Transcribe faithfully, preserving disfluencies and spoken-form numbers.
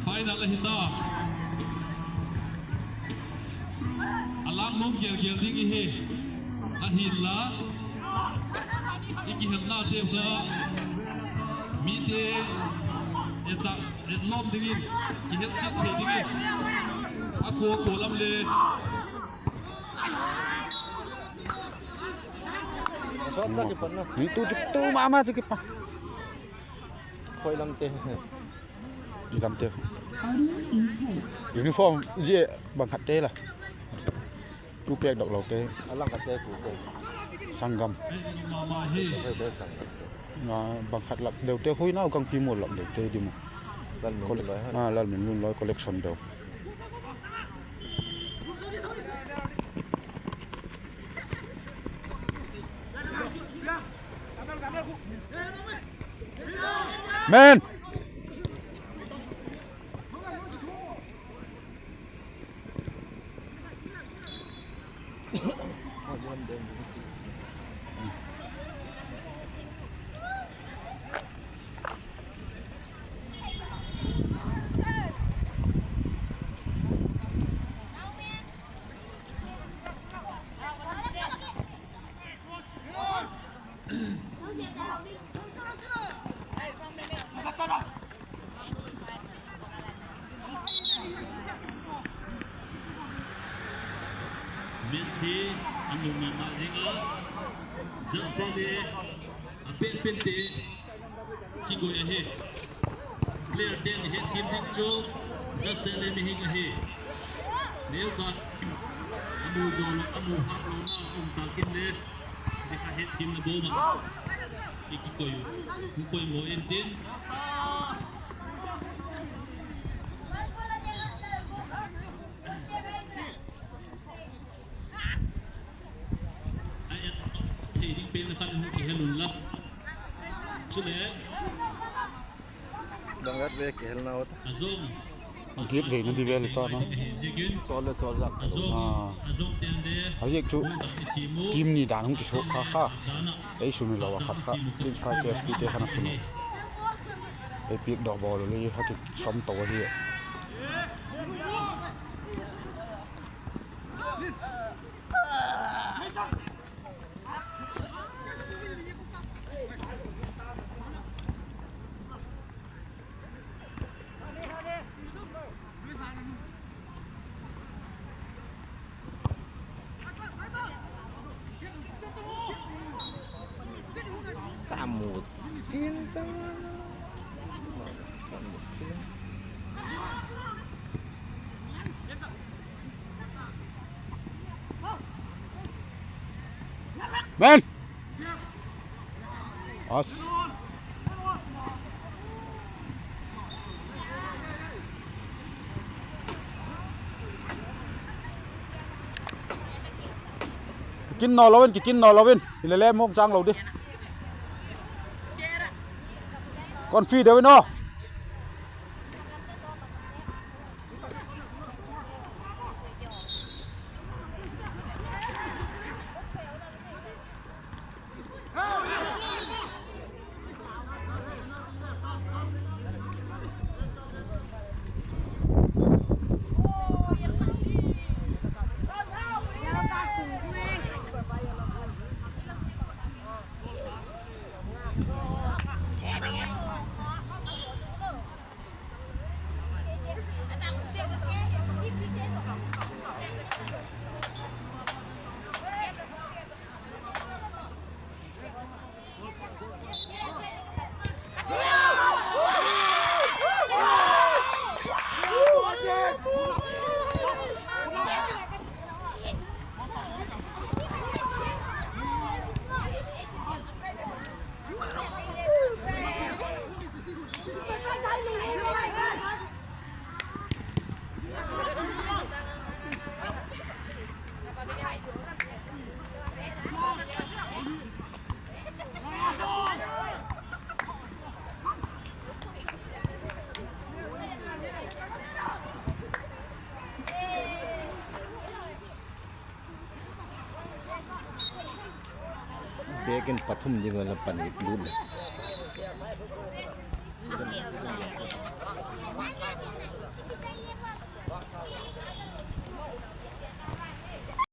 Final ahi ta. A lâk nuam gêl gêl ding i hi. Ahinla, i kihelnate kha mite et lawm dingin, kihet chiat thei dingin, a kua kua lam le Ni tu chu tu ma ma chu kipan. Khoi lamte. I lamte. Uniform zia bang khatte la. Tu pêk dok lote. A lang khatte kute. Sanggam. Bang khat lak deute, Huinau Kangpi mual lak deute di mu. Lalminlun loi collection deu. Men. Messi a nung ma ma ding a, Justin le a pen pente kikoi ahi. Player ten i hetthiam ding chu Justin le mihing ahi. Neukhat a mu daw lo, a mu hâk lona um tak in le, zia kha hetthiamna bawm ah i kikoi u, hung poimaw intin. A et thei ding pen khan hung kihel unla. Chule, banglat ve kihelna ut a zong, a giat veina di vel ta na. Chawl le chawl zak a zong, a zong ten le, a ziak chu team ni dan hung kisuak kha kha. Ei sunu lo a khat kha, Prince Khai K S P te khan a sunu. Ei piak dawk bawl le kha kisawm to ahi. Ka mu chin ta. Men. As. Kikin naw lo in, kikin naw lo in. Hilele mawng chang lo di. Confi deu in aw. Second pathum ding a la pani lut le.